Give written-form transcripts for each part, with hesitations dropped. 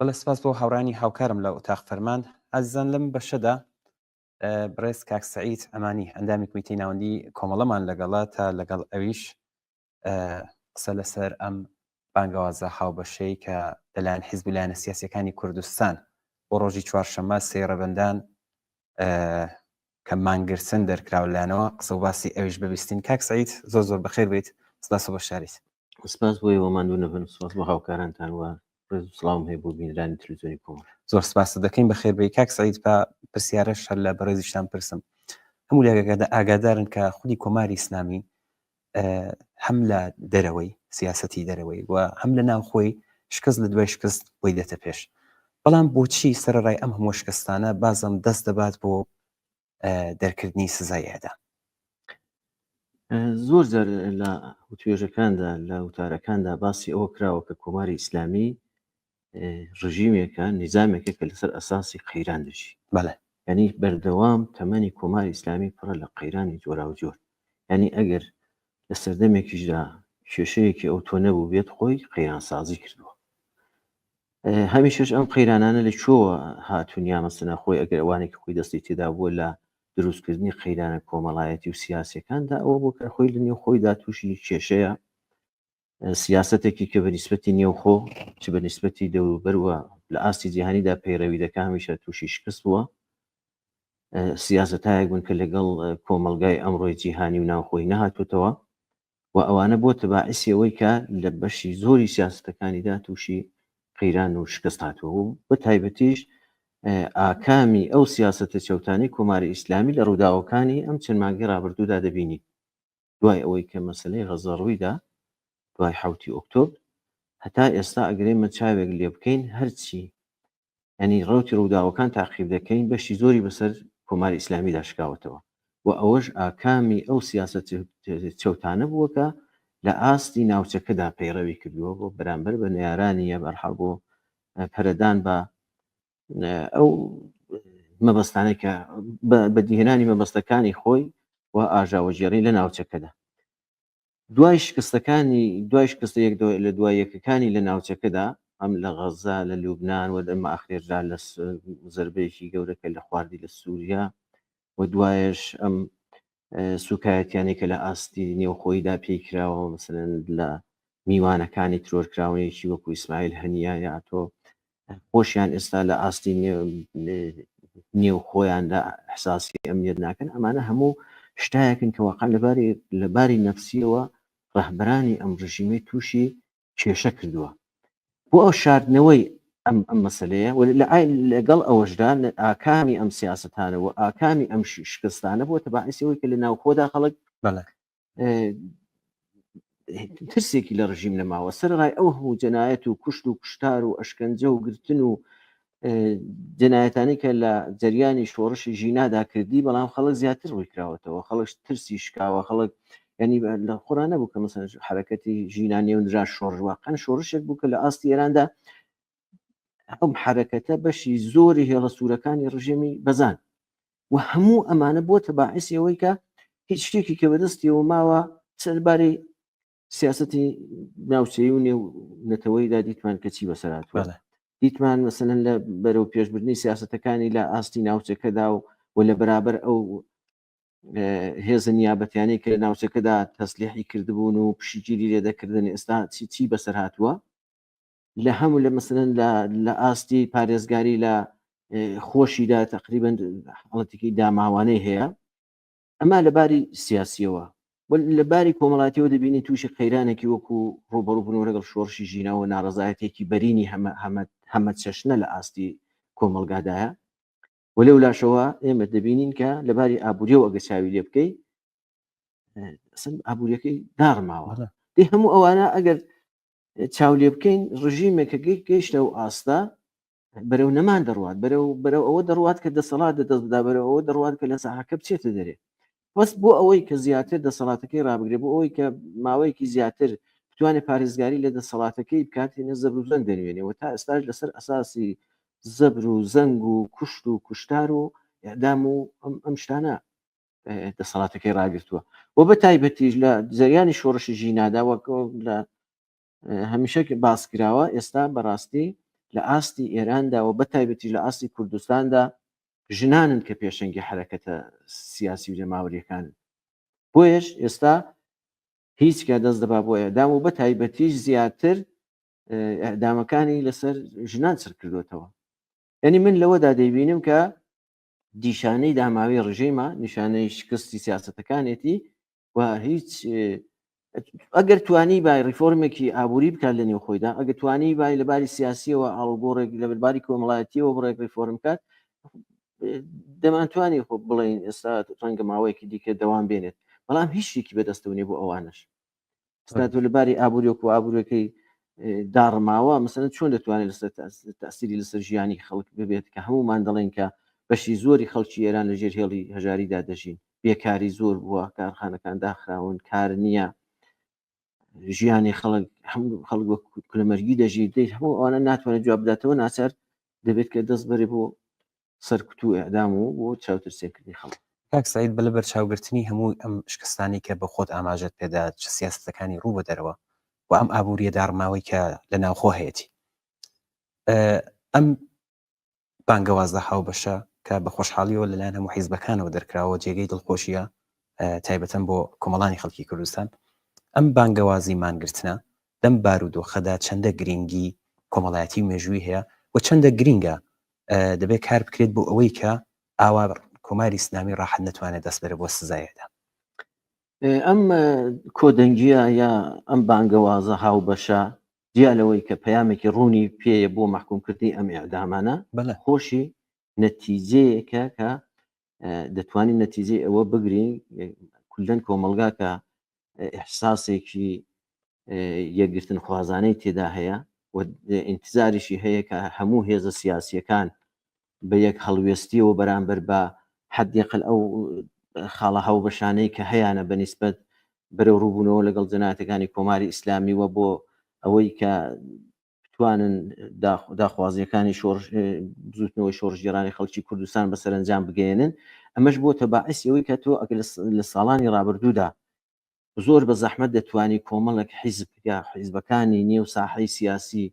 بەڵێ سپاس بۆ هاوڕانی هاوکارم لە ئوتاق فەرمان. ئازیزان لەم بەشەدا بەڕێز کاک سەعید ئەمانی ئەندامی کۆمیتەی ناوەندی کۆمەڵەمان لەگەڵە تا لەگەڵ ئەویش قسە لەسەر ئەم بانگەوازە هاوبەشەی کە لەلایەن حیزب و لایەنە سیاسیەکانی کوردستان بۆ ڕۆژی چوارشەممە سێ ڕەبەندان کە مانگرتن دەرکراو لایەنەوە قسە و باسی ئەویش ببیستین. کاک سەعید زۆر زۆر بەخێر بیت، سپاس و بەشداریت. سپاس بۆ ئێوە ماندوو نەبن، سپاس بۆ هاوکارانتان و ڕێز و سڵاوم هەیە بۆ بینەرانی تلویزیۆنی کۆمەڵ. زۆر سپاست دەکەین، بەخێر بێی کاک سەعید. با پرسیارەش هەر لە بەڕێزیشتان پرسم، هەموو لایەک ئاگادارن کە خودی کۆماری ئیسلامی هەم لە دەرەوەی سیاسەتی دەرەوەی و هەم لە ناوخۆی شکست لە دوای شکست بۆی دێتە پێش، بەڵام بۆچی سەرەڕای ئەم هەموو شکستانە بازم دەست دەبات بۆ دەرکردنی سزای ئێعدام؟ زۆر جار لە وتوێژەکاندا لە وتارەکاندا باسی ئەوە کراوە کە کۆماری ئیسلامی ڕژیمێکە نیزامێکە کە لەسەر ئەساسی قەیران دەژی بەڵێ یعنی بەردەوام تەمەنی کۆماری ئیسلامی پڕە لە قەیرانی جۆراوجۆر یعنی ئەگەر لە سەردەمێکیشدا کێشەیەکی ئەو تۆ نەبوو بێت خۆی قەیرانسازی کردووە هەمیشەش ئەم قەیرانانە لە کوێوە هاتوون یا مەسەلەن خۆی ئەگەر ئەوانێکی خۆی دەستی تێدا بووە لە دروستکردنی قەیرانە کۆمەڵایەتی و سیاسەکاندا ئەوە بۆ کە خۆی لە نێو خۆیدا تووشی کێشەیە سیاستێکی کە بە نیسبەتی نێوخۆ چ بە نیسبەتی دەوروبەر وە لە ئاستی جیهانیدا پەیڕەوی دەکا هەمیشە تووشی شکست بووە سیاستایەک بوون کە لەگەڵ کۆمەڵگای ئەمڕۆی جیهانی و ناوخۆی نەهاتوتەوە و ئەوانە بۆتە باعیسی ئەوەی کە لە بەشی زۆری سیاسەتەکانیدا تووشی قەیران و شکست هاتووە و بە تایبەتیش ئاکامی ئەو سیاسەتە چەوتانەی کۆماری ئیسلامی لە ڕووداوەکانی ئەم چەند مانگی ڕابردوودا دەبینین. دوای ئەوەی کە مەسەلەی غەزە ڕوویدا دوای حەوتی ئۆکتۆبر هەتا ئێستا ئەگەر ئێمە چاوێک لێ بکەین هەرچی یانی ڕەوتی ڕووداوەکان تاقیب دەکەین بەشی زۆری بەسەر کۆماری ئیسلامیدا شکاوەتەوە و ئەوەش ئاکامی ئەو سیاسەت چەوتانە بووە کە لە ئاستی ناوچەکەدا پەیڕەوی کردووە بۆ بەرامبەر بە نەیارانی یا بەرحاڵ بۆ پەرەدان بە ئەو مەبەستانەی کە بەدیهێنانی مەبەستەکانی خۆی و ئاژاوەگێڕی لە ناوچەکەدا. دوای شکستەکانی دوای شکستە یەک لە دوای یەکەکانی لە ناوچەکەدا ئەم لە غەزە لە لوبناان و ئەمە ئاخرێردا لە زربەیەکی گەورە کە لە خواردی لە سووریا و دوایش ئەم سوکایەتیانەی کە لە ئاستی نێوخۆیدا پێی کراوە مثلەن لە میوانەکانی ترۆرکراونێکی وەکو ئیسماعیل هەنیە یا تۆ خۆشیان ئێستا لە ئاستی نێو خۆیاندا احساسی ئەمنیەت ناکەن ئەمانە هەموو شتایەکن کە واقعا لەباری لەباری نەفسیەوە ڕەهبەرانی ئەم ڕژیمەی تووشی کێشە کردووە بۆ ئەو شاردنەوەی ئەم ئەم مەسلەیە و لەگەڵ ئەوەشدا ئاکامی ئەم سیاستانە و ئاکامی ئەم شکستانە بۆ تەباعیسەوەی کە لە ناوخۆدا خەڵک ترسێکی لە ڕژیم نەماوە سەرڕای ئەو هەموو جەنایەت و کوشت و کوشتار و ئەشکەنجە و گرتن و جەنایەتانی کە لە جەریانی شۆڕشی ژینادا کردی بەڵام خەڵک زیاتر ڕووی کراوەتەوە خەڵک ترسی شکاوە خەڵک ینی لە خۆرا نەبوو کە مەسەن حرەکەتی ژینا نێونرا شۆڕش واقعا شۆڕشێک بوو کە لە ئاستی ئێراندا ئەم حرەکەتە بەشی زۆری هێڵە سوورەکانی ڕژێمی بەزان و هەموو ئەمانە بۆتە باعیسی ئەوەی کە هیچ شتێکی کە بەدەستیەوە ماوە سەربارەی سیاستی ناوچەی و نێو نەتەوەیدا دیتمان کە چی بەسەر هاتووە دیتمان مەسەلەن لە بەرەو پێشبردنی سیاستەکانی لە ئاستی ناوچەکەدا و و لە بەرابەر ئەو هێزە نیابەتیانەی کە لە ناوچەکەدا تەسلیحی کردبوون و پشیگیری لێ دەکردن ئێستا چی چی بەسەر هاتووە لە هەموو لە مەسەلەن لە لە ئاستی پارێزگاری لە خۆشیدا تقریبا حاڵەتێکی داماوانەی هەیە ئەما لە باری سیاسیەوە لە باری کۆمەڵاتیەوە دەبینی تووشی قەیرانێکی وەکو ڕوبەڕوبوونەوە لەگەڵ شۆڕشی ژیناوە ناڕزایەتێکی بەرینی هەمە هەمە هەمە چەشنە لە ئاستی کۆمەڵگادایە و لەو لاشەوە ئێمە دەبینین کە لەباری ئابووریەوە ئەگە چاوی لێ بکەی ئابووریەکەی داڕماوە دێ هەموو ئەوانە ئەگەر چاو لێ بکەین ڕژیمێک کە گەیشتە ئەو ئاستە بەرەو نەمان دەڕوات بەرەو بەرەو ئەوە دەڕوات کە دەسەڵات دەست بدا بەرەو ئەوە دەڕوات کە لە ساحەکە بچێتە دەرێ بەس بۆ ئەوەی کە زیاتر دەسەڵاتەکەی ڕابگرێ بۆ ئەوەی کە ماوەیەکی زیاتر بتوانێت پارێزگاری لە دەسەڵاتەکەی بکات هێنە زەبر و زەنگ دەنوێنێ و تا ئێستاش لەسەر ئەساسی زەبر و زەنگ و کوشت و کوشتار و ئەدام و ئەم شتانە دەسەڵاتەکەی ڕاگرتووە و بە تایبەتیش لە جەریانی شۆڕشی ژینادا وەک لە هەمیشە باس کراوە ئێستا بەڕاستی لە ئاستی ئێراندا و بە تایبەتی لە ئاستی کوردستاندا ژنانن کە پێشەنگی حرەکەتە سیاسی و جەماوەریەکانن. بۆیەش ئێستا هیچ کە دەست دەبا بۆ ئێعدام و بە تایبەتیش زیاتر ئێعدامەکانی لەسەر ژنان چڕ کردوێتەوە. یعنی من لەوەدا دەیبینم کە دیشانەی داماوی ڕژێمە، نیشانەی شکستی سیاسەتەکانێتی و هیچ ئەگەر توانی بای ڕیفۆرمێکی ئابووری بکات لە نێو خۆیدا، ئەگەر توانی بای لە باری سیاسیەوە ئاڵوگۆڕێک لە باری کۆمەڵایەتیەوە بڕێک ڕیفۆرم بکات، دەمانتوانی خۆ بڵێین ئێستا ڕەنگە ماوەیەکی دیکە دەوام بێنێت، بەڵام هیچ شتێکی بەدەستەوە نیە بۆ ئەوانەش. ئێستا تۆ لە باری ئابووریەک و ئابووریەکەی داڕماوە، مەسەلەن چۆن دەتوانێت لەسەر تەسیری لەسەر ژیانی خەڵک ببێت کە هەمومان دەڵێن کە بەشی زۆری خەڵکی ئێران لە ژێر هێڵی هەژاریدا دەژین، بێکاری زۆر بووە، کارخانەکان داخراون، کار نییە، ژیانی خەڵک هەموو خەڵک وەک کولەمەرگی دەژی، دەی هەموو ئەوانە ناتوانێت جواب بداتەوە، ناچار دەبێت کە دەست بەرێ بۆ سەرکوت و ئێعدام و بۆ چاوترسێنکردنی خەڵک. کاک سەعید بە لەبەرچاوگرتنی هەموو ئەم شکستانەی کە بە خۆت ئاماژەت پێدا، چ سیاسەتەکانی ڕوو بە دەرەوە و ئەم ئابوورییە داڕماوەی کە لە ناوخۆ هەیەتی، ئەم بانگەوازە هاوبەشە کە بە خۆشحاڵیەوە لەلایەن هەموو حیزبەکانەوە دەرکراوە جێگەی دڵخۆشیە تایبەتەن بۆ کۆمەڵانی خەڵکی کوردستان، ئەم بانگەوازی مانگرتنە لەم بارودۆخەدا چەندە گرینگی کۆمەڵایەتی و مێژووی هەیە و چەندە گرینگە دەبێت کار بکرێت بۆ ئەوەی کە ئاوا کۆماری ئیسلامی ڕاحەت نەتوانێت دەست بەرێ بۆ سزای ئێعدام؟ ئەم کۆدەنگیە یا ئەم بانگەوازە هاوبەشە جیا لەوەی کە پەیامێکی ڕوونی پێیە بۆ مەحکومکردنی ئەم ئێعدامانە، خۆشی نەتیجەیەکە کە دەتوانین نەتیجەی ئەوە بگرین کولەن کۆمەڵگا کە ئیحساسێکی یەکگرتن خوازانەی تێدا هەیە و ئینتزاریشی هەیە کە هەموو هێزە سیاسیەکان بە یەک هەڵوێستیەوە بەرامبەر بە حدیقل ئەو خاڵە هاوبەشانەی کە هەیانە بە نیسبەت بەرەو ڕووبوونەوە لەگەڵ جەنایەتەکانی کۆماری ئیسلامی و بۆ ئەوەی کە بتوانن داخوازیەکانی شۆڕش بزوتنەوەی شۆڕشگێڕانی خەڵکی کوردستان بە سەرەنجام بگەیەنن. ئەمەش بۆتە باعیسی ئەوەی کە تۆ ئەگەر لە ساڵانی ڕابردوودا زۆر بە زەحمەت دەتوانی کۆمەڵێک حیزب یا حیزبەکانی نێو ساحەی سیاسی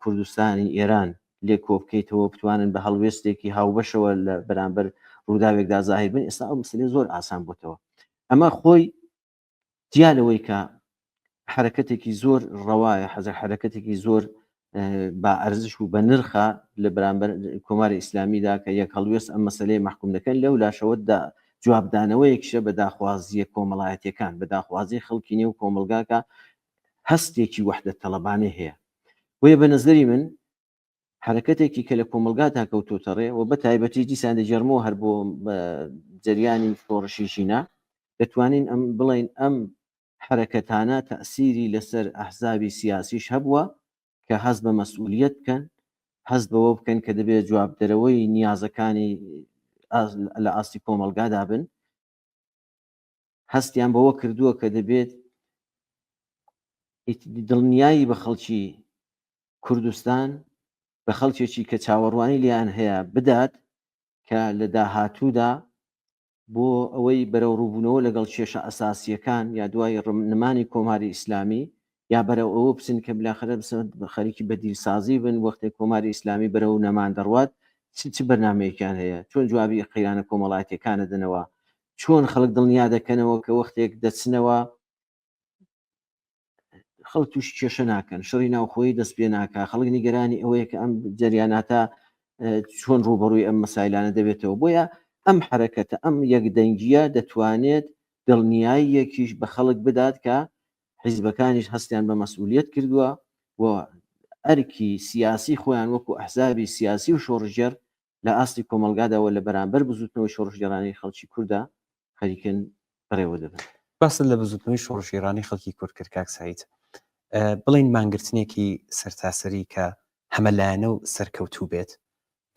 کوردستانی ئێران لێ کۆبکەیتەوە بتوانن بە هەڵوێستێکی هاوبەشەوە لە بەرامبەر ڕووداوێکدا زاهیر بن، ئێستا ئەو مەسەلەیە زۆر ئاسان بۆتەوە. ئەمە خۆی جیا لەوەی کە حرەکەتێکی زۆر ڕەوایە، حەزە حرەکەتێکی زۆر با ئەرزش و بە نرخە لە بەرامبەر کۆماری ئیسلامیدا کە یەک هەڵوێست ئەم مەسلەیە مەحکوم دەکەن، لەو لاشەوەدا جوابدانەوەیەکیشە بە داخوازییە کۆمەڵایەتیەکان، بە داخوازی خەڵکی نێو کۆمەڵگا کە هەستێکی وەحدەت تەڵەبانەی هەیە. بۆیە بە نەزەری من حەرەکەتێکی کە لە کۆمەڵگادا کەوتۆتە ڕێ و بە تایبەتی دیسان دەگێڕمەوە هەر بۆ جەریانی شۆڕشی ژینا، دەتوانین ئەم بڵێین ئەم حەرەکەتانە تەئسیری لەسەر ئەحزابی سیاسیش هەبووە کە هەست بە مەسئولیەت بکەن، هەست بەوە بکەن کە دەبێت جوابدەرەوەی نیازەکانی لە ئاستی کۆمەڵگادا بن، هەستیان بەوە کردووە کە دەبێت دڵنیایی بە خەڵکی کوردستان، بە خەڵکێکی کە چاوەڕوانی لێیان هەیە بدات کە لە داهاتوودا بۆ ئەوەی بەرەوڕووبوونەوە لەگەڵ کێشە ئەساسییەکان یا دوای نەمانی کۆماری ئیسلامی یا بەرەو ئەوە بچن کە بلاخرە خەریکی بەدیلسازی بن وەختێک کۆماری ئیسلامی بەرەو نەمان دەڕوات چ چ بەرنامەیەکیان هەیە، چۆن جوابی قەیرانە کۆمەڵایەتیەکان دەدەنەوە، چۆن خەڵک دڵنیا دەکەنەوە کە وەختێک دەچنەوە خەڵک تووشی کێشە ناکەن، شەڕی ناوخۆیی دەست پێ ناکا، خەڵک نیگەرانی ئەوەیە کە ئەم جەریاناتە چۆن ڕووبەڕووی ئەم مەسایلانە دەبێتەوە. بۆیە ئەم حەرەکەتە، ئەم یەکدەنگییە دەتوانێت دڵنیاییەکیش بە خەڵک بدات کە حیزبەکانیش هەستیان بە مەسئولیەت کردووە و ئەرکی سیاسی خۆیان وەکو ئەحزابی سیاسی و شۆڕشگێڕ لە ئاستی کۆمەڵگادا و لە بەرامبەر بزووتنەوەی شۆڕشگێڕانەی خەڵکی کورددا خەریکن بەڕێوە دەبەن. باست لە بزووتنەوەی شۆڕشگێڕانەی خەڵکی کورد کرد کاک سەعید، بڵێین مانگرتنێکی سەرتاسەری کە هەمەلایەنە و سەرکەوتوو بێت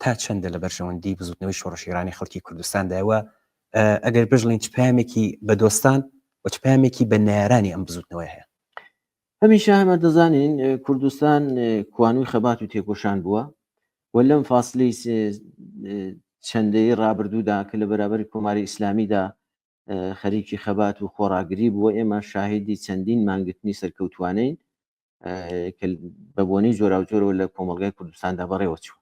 تا چەندە لە بەرژەوەندی بزووتنەوەی شۆڕشگێڕانەی خەڵکی کوردستاندایە و ئەگەر بشڵێین چ پەیامێکی بە دۆستان و چ پەیامێکی بە نەیارانی ئەم بزووتنەوەیە هەیە؟ هەمیشە ئەمە دەزانین کوردستان کوانووی خەبات و تێکۆشان بووە و لەم فاسلی چەندەی ڕابردوودا کە لە بەرابەری کۆماری ئیسلامیدا خەریکی خەبات و خۆڕاگری بووە، ئێمە شاهیدی چەندین مانگرتنی سەرکەوتوانەین. کە بە بۆنەی جۆراوجۆرەوە لە کۆمەڵگای کوردستاندا بەڕێوە چوو.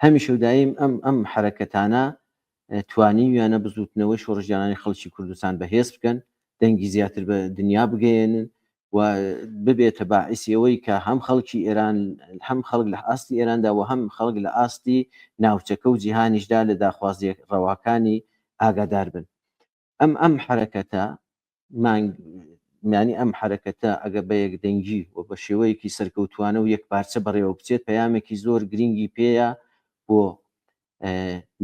هەمیشە و دایم ئەم ئەم حەرەکەتانە توانیویانە بزووتنەوەی شۆڕشگێڕانی خەڵکی کوردستان بەهێز بکەن، دەنگی زیاتر بە دنیا بگەیەنن و ببێتە باعیسی ئەوەی کە هەم خەڵکی ئێران هەم خەڵک لە ئاستی ئێراندا و هەم خەڵک لە ئاستی ناوچەکە و جیهانیشدا لە داخوازیە ڕەواکانی ئاگادار بن. ئەم ئەم حەرەکەتە مانگ یانی ئەم حەرەکەتە ئەگە بە یەکدەنگی و بە شێوەیەکی سەرکەوتوانە و یەکپارچە بەڕێوە بچێت پەیامێکی زۆر گرینگی پێیە بۆ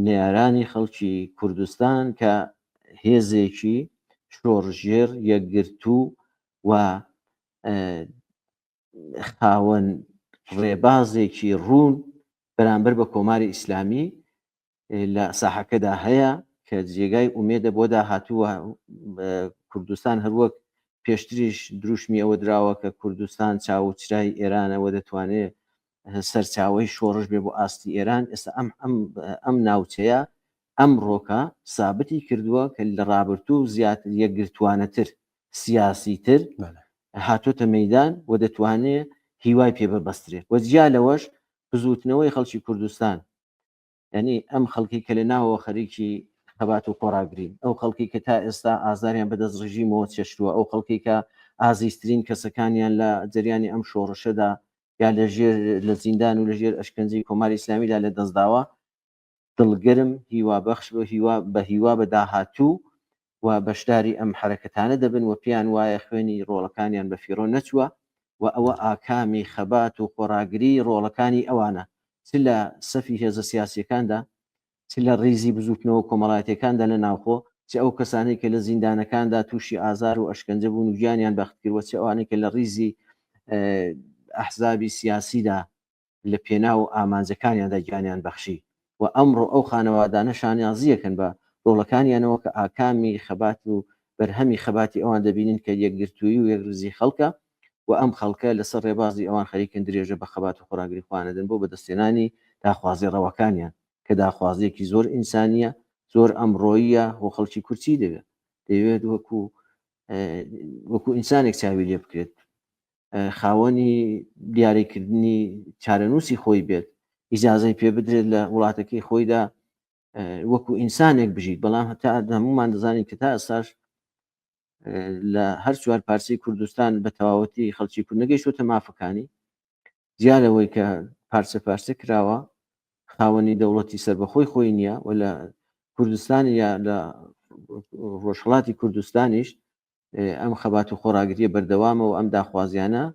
نەیارانی خەڵکی کوردستان کە هێزێکی شۆڕژێر یەکگرتوو و خاوەن ڕێبازێکی ڕوون بەرامبەر بە کۆماری ئیسلامی لە ساحەکەدا هەیە کە جێگای ئومێدە بۆ داهاتوو کوردستان هەروەک پێشتریش دروشمی ئەوە دراوە کە کوردستان چاو و چرای ئێرانەوە دەتوانێت سەرچاوەی شۆڕش بێ بۆ ئاستی ئێران ئێستا ئەم ئەم ئەم ناوچەیە ئەمڕۆکە سابتی کردووە کە لە ڕابرتوو زیاتر یەکگرتوانەتر سیاسیتر هاتۆتە مەدان و دەتوانێت هیوای پێ ببەسترێت و جیا لەوەش بزووتنەوەی خەڵکی کوردستان یانی ئەم خەڵکی کە لە ناوەوە خەریکی خەبات و خۆڕاگرین، ئەو خەڵکی کە تا ئێستا ئازاریان بەدەست ڕژیمەوە چێشتووە، ئەو خەڵکی کە ئازیزترین کەسەکانیان لە جەریانی ئەم شۆڕشەدا یا لە ژێر لە زیندان و لە ژێر ئەشکەنجەی کۆماری ئیسلامیدا لە دەستداوە، دڵگەرم، هیوابەخش بە هیوا بە هیوا بە داهاتوو و بەشداری ئەم حەرەکەتانە دەبن و پێیان وایە خوێنی ڕۆڵەکانیان بە فیڕۆ نەچووە و ئەوە ئاکامی خەبات و خۆڕاگریی ڕۆڵەکانی ئەوانە چ لە سەفی هێزە سیاسییەکاندا، چ لە ڕیزی بزووتنەوە کۆمەڵایەتییەکاندا لە ناوخۆ، چ ئەو کەسانەی کە لە زیندانەکاندا تووشی ئازار و ئەشکەنجە بوون و گیانیان بەخت کرد و چ ئەوانەی کە لە ڕیزی ئەحزابی سیاسیدا لە پێناو ئامانجەکانیاندا گیانیان بەخشی و ئەمڕۆ ئەو خانەوادانە شانازییەکەن بە ڕۆڵەکانیانەوە کە ئاکامی خەبات و بەرهەمی خەباتی ئەوان دەبینن کە یەکگرتوویی و یەکڕیزی خەڵکە و ئەم خەڵکە لەسەر ڕێبازی ئەوان خەریکن درێژە بە خەبات و خۆڕاگری خۆیان دەدەن بۆ بەدەستهێنانی داخوازی ڕەواکانیان کە داخوازییەکی زۆر ئینسانییە، زۆر ئەمڕۆییە و خەڵکی کورد چی دەوێت؟ دەیەوێت وەکو وەکو ئینسانێک چاوی لێ بکرێت، خاوەنی دیاریکردنی چارەنووسی خۆی بێت، ئیجازەی پێ بدرێت لە وڵاتەکەی خۆیدا وەکو ئینسانێک بژیت، بەڵام هەتا هەمومان دەزانین کە تا ئێستاش لە هەر چوار پارچەی کوردستان بە تەواوەتی خەڵکی کورد نەگەیشتووەتە مافەکانی، جیا لەوەی کە پارچە پارچە کراوە، خاوەنی دەوڵەتی سەربەخۆی خۆی نییە و لە کوردستان یا لە ڕۆژهەڵاتی کوردستانیش ئەم خەبات و خۆڕاگریە بەردەوامە و ئەم داخوازیانە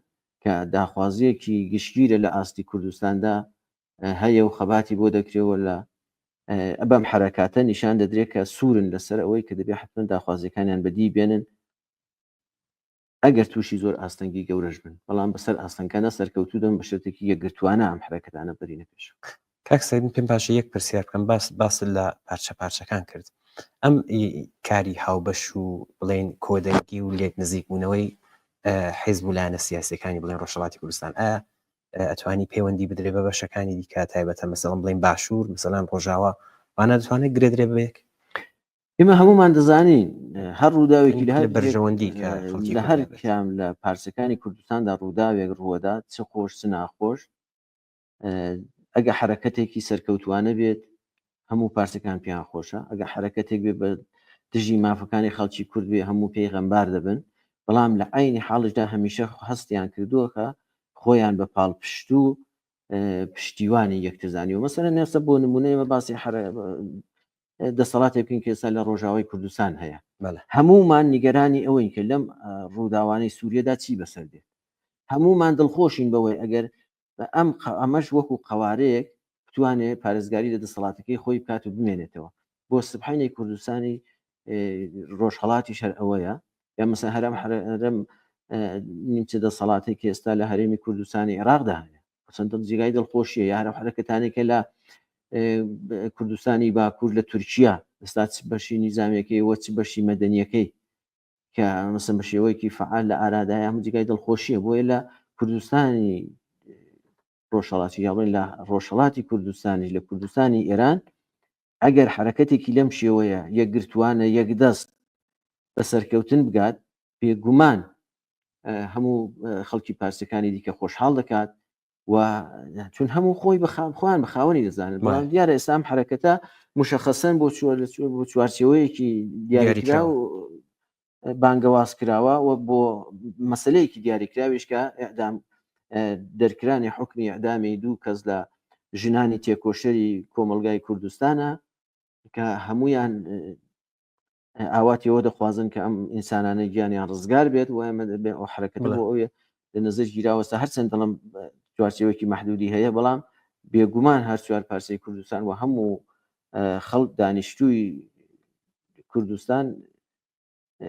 کە داخوازیەکی گشتگیرە لە ئاستی کوردستاندا هەیە و خەباتی بۆ دەکرێەوە لە بەم حرەکاتە نیشان دەدرێت کە سوورن لەسەر ئەوەی کە دەبێت حتمما داخوازیەکانیان بەدی بێنن ئەگەر تووشی زۆر ئاستەنگی گەورەش بن، بەڵام بەسەر ئاستەنگەکاندا سەرکەوتوو دەبن بە شەرتێکی یەکگرتووانە ئەم حەرەکەتانە بەرینە پێش. کاک سەید من پێم باشە یەک پرسیار بکەم باس باست لە پارچە پارچەکان کرد ئەم کاری هاوبەش و بڵێن کۆدەنگی و لێک نزیک بوونەوەی حیزب و لایەنە سیاسەکانی بڵێن ڕۆژهەڵاتی کوردستان ئایا ئەتوانی پەیوەندی بدرێ بە بەشەکانی دیکە تایبەتە مەسەڵەن بڵێن باشوور مەسەلەن ڕۆژاوا وانە دەتوانێت گرێدرێ بەیەک ئێمە هەمومان دەزانین هەر ڕووداوێکی لە هەر بەرژەوەندی لە هەر کام لە پارچەکانی کوردستاندا ڕووداوێک ڕووەدا چ خۆش چ ناخۆش ئەگە حرەکەتێکی سەرکەوتوانە بێت هەموو پارچەکان پێیان خۆشە ئەگە حرەکەتێک بێ بە دژی مافەکانی خەڵکی کورد بێ هەموو پێی غەمبار دەبن بەڵام لە عینی حاڵشدا هەمیشە هەستیان کردووە کە خۆیان بە پاڵپشت و پشتیوانی یەکتر زانیوە مەسەلەن ئێستا بۆ نمونە ئێمە باسی دەسەڵاتێک بکەین کە ئێستا لە ڕۆژاوای کوردستان هەیە هەمومان نیگەرانی ئەوەین کە لەم ڕووداوانەی سووریەدا چی بەسەر دێت هەمومان دڵخۆشین بەوەی ئەگەر ئەم ئەمەش وەکو قوارەیەک بتوانێت پارێزگاری لە دەسەڵاتەکەی خۆی بکات و بمێنێتەوە بۆ سبحینی کوردستانی ڕۆژهڵاتی شەر ئەوەیە یا مەسە هەرم هەرم نیمچە دەسەڵاتێک ئێستا لە هەرێمی کوردستانی عێراقدا هەیە چەند دڵ جێگای دڵخۆشیە یا هەرم حرەکەتانێکە لە کوردستانی باکوور لە تورکیا ئێستا چ بەشی نیزامیەکەی وە چ بەشی مەدەنیەکەی کە مەسەن بە شێوەیەکی فعال لە ئارادایە هەموو جێگای دڵخۆشیە بۆیە لە کوردستانی ڕۆژهەڵاتی یا بڵێن لە ڕۆژهەڵاتی کوردستانیش لە کوردستانی ئێران ئەگەر حرەکەتێکی لەم شێوەیە یەکگرتوانە یەکدەست بە سەرکەوتن بگات بێگومان. هەموو خەڵکی پارچەکانی دیکە خۆشحاڵ دەکات و چون هەموو خۆی بەخام خۆیان بە خاوەنی دەزانن بەڵام دیارە ئێستا ئەم حرەکەتە مشخصەن بۆ چوە لە بۆ چوارچێوەیەکی دیاریکرا و بانگەواز کراوە و بۆ مەسلەیەکی دیاریکراویش کە ئەدام دەرکرانی حکمی ئەدامی دوو کەس لە ژنانی تێکۆشەری کۆمەلگای کوردستانە کە هەمویان ئاواتی ئەوە دەخوازن کە ئەم ئینسانانە گیانیان ڕزگار بێت و ئێمە دەبێ ئەو حرەکەتە بۆ ئەوێ لە نظر گیراوەسە هەرچەند دەڵم چوارچێوەکی محدودی هەیە بەڵام بێگومان هەر چوار پارچەی کوردستان و هەموو خەڵک دانیشتووی کوردستان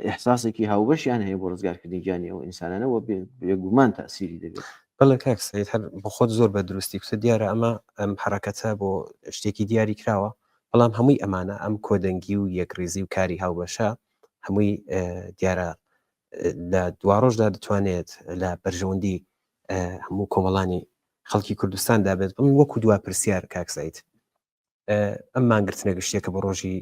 ئیحساسێکی هاوبەشیان هەیە بۆ ڕزگارکردنی گیانی ئەو ئینسانانە و بێگومان تاسیری دەبێت. بەڵێ کاک سەید هەر بۆ خۆت زۆر بە دروستی کوتت دیارە ئەمە ئەم حەڕەکەتە بۆ شتێکی دیاری کراوە بەڵام هەمووی ئەمانە ئەم کۆدەنگی و یەکڕیزی و کاری هاوبەشە هەمووی دیارە لە دواڕۆژدا دەتوانێت لە بەرژەوەندی هەموو کۆمەڵانی خەڵکی کوردستاندا بێت بڵێم وەکو دوا پرسیار کاک سەید ئەم مانگرتنە گشتیەکە بۆ ڕۆژی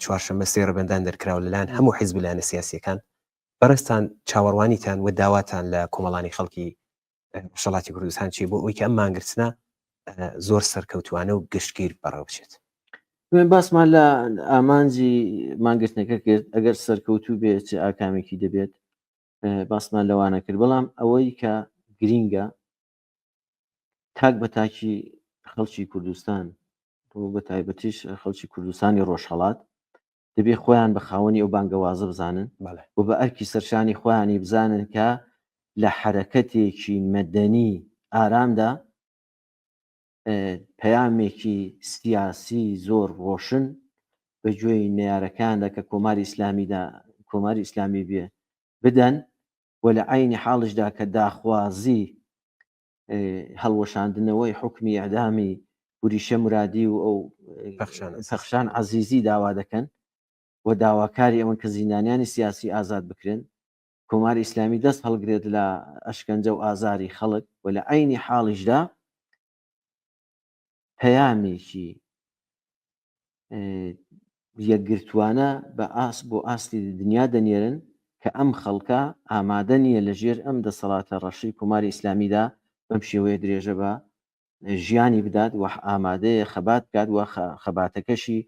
چوارشەممە سێ ڕێبەندان دەرکراوە لەلایەن هەموو حیزب لایەنە سیاسیەکان بەڕێزتان چاوەڕوانیتان و داواتان لە کۆمەڵانی خەڵکی ڕۆژهەڵاتی کوردستان چی بۆ ئەوەی کە ئەم مانگرتنە زۆر سەرکەوتوانە و گشتگیر بەڕێوە بچێت؟ من باسمان لە ئامانجی مانگرتنەکە کرد ئەگەر سەرکەوتوو بێت چ ئاکامێکی دەبێت باسمان لەوانە کرد بەڵام ئەوەی کە گرینگە تاک بە تاکی خەڵکی کوردستان و بە تایبەتیش خەڵکی کوردستانی ڕۆژهەڵات دەبێ خۆیان بە خاوەنی ئەو بانگەوازە بزانن و بە ئەرکی سەرشانی خۆیانی بزانن کە لە حەرەکەتێکی مەدەنی ئارامدا پەیامێکی سیاسی زۆر ڕۆشن بە گوێی نەیارەکاندا کە کۆماری ئیسلامیدا کۆماری ئیسلامی بێ بدەن و لە عەینی حاڵیشدا کە داخوازی هەڵوەشاندنەوەی حوکمی ئیعدامی وریشە مورادی و ئەو پەخشان عەزیزی داوا دەکەن و داواکاری ئەوەن کە زیندانیانی سیاسی ئازاد بکرێن، کۆماری ئیسلامی دەست هەڵگرێت لە ئەشکەنجە و ئازاری خەڵک و لە عەینی حاڵیشدا پەیامێکی یەکگرتووانە بە ئاست بۆ ئاستی دنیا دەنێرن کە ئەم خەڵکە ئامادە نییە لە ژێر ئەم دەسەڵاتە ڕەشەی کۆماری ئیسلامیدا بەم شێوەیە درێژە بە ژیانی بدات و ئامادەیە خەبات بکات و خەباتەکەشی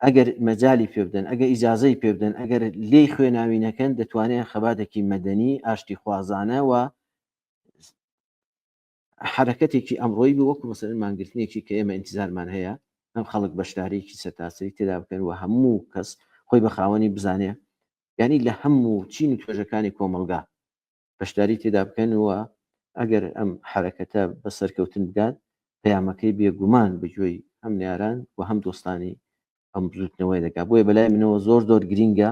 ئەگەر مەجالی پێ بدەن ئەگەر ئیجازەی پێ بدەن ئەگەر لێی خوێناوی نەکەن دەتوانێت خەباتێکی مەدەنی ئاشتیخوازانە و حەرەکەتێکی ئەمڕۆیی بوو وەکو مەسەلەن مانگرتنێکی کە ئێمە ئینتیزارمان هەیە ئەم خەڵک بەشداریی سەرتاسەری تێدا بکەن و هەموو کەس خۆی بە خاوەنی بزانێ یعنی لە هەموو چین و توێژەکانی کۆمەڵگا بەشداری تێدا بکەن و ئەگەر ئەم حەرەکەتە بە سەرکەوتن بگات پەیامەکەی بێگومان بەگوێی هەم ناران و هەم دۆستانی ئەم بزوتنەوەی دەکات بۆیە بەلای منەوە زۆر زۆر گرینگە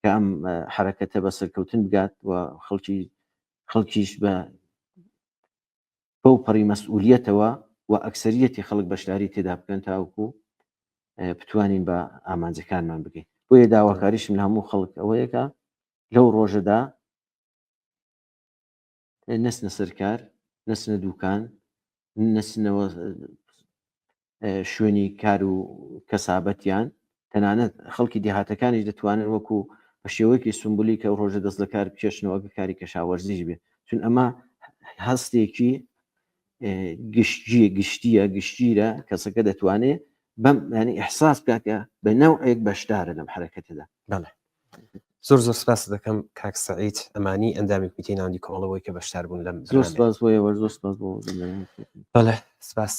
کە ئەم حرەکەتە بە سەرکەوتن بگات و خەڵکی خەڵکیش بە بەو پەڕی مەسئولیەتەوە و ئەکسەریەتی خەڵک بەشداری تێدا بکەن تاوەکو بتوانین بە ئامانجەکانمان بگەین بۆیە داواکاریشم لە هەموو خەڵک ئەوەیەکە لەو ڕۆژەدا نەچنە سەر کار، نەچنە دوکان، نەچنەوە شوێنی کار و کەسابەتیان، تەنانەت خەڵکی دێهاتەکانیش دەتوانن وەکو بە شێوەیەکی سومبولی کە ئەو ڕۆژە دەست لە کار بکێشنەوە ئەگەر کاری کەشاوەرزیش بێ چون ئەمە هەستێکی گشتگیە گشتیە گشتگیرە کەسەکە دەتوانێت بەم ینی ئیحساس بکات کە بە نەوعێک بەشدارە لەم حرەکەتەدا. بەڵێ زۆر زۆر سپاست دەکەم کاک سەعید ئەمانی ئەندامی کمیتەی ناوەندی کۆمەڵە بۆی کە بەشدار بوون لەم زۆر سپاس بۆ ئێوە زۆر سپاس بۆ بەڵێ سپاس.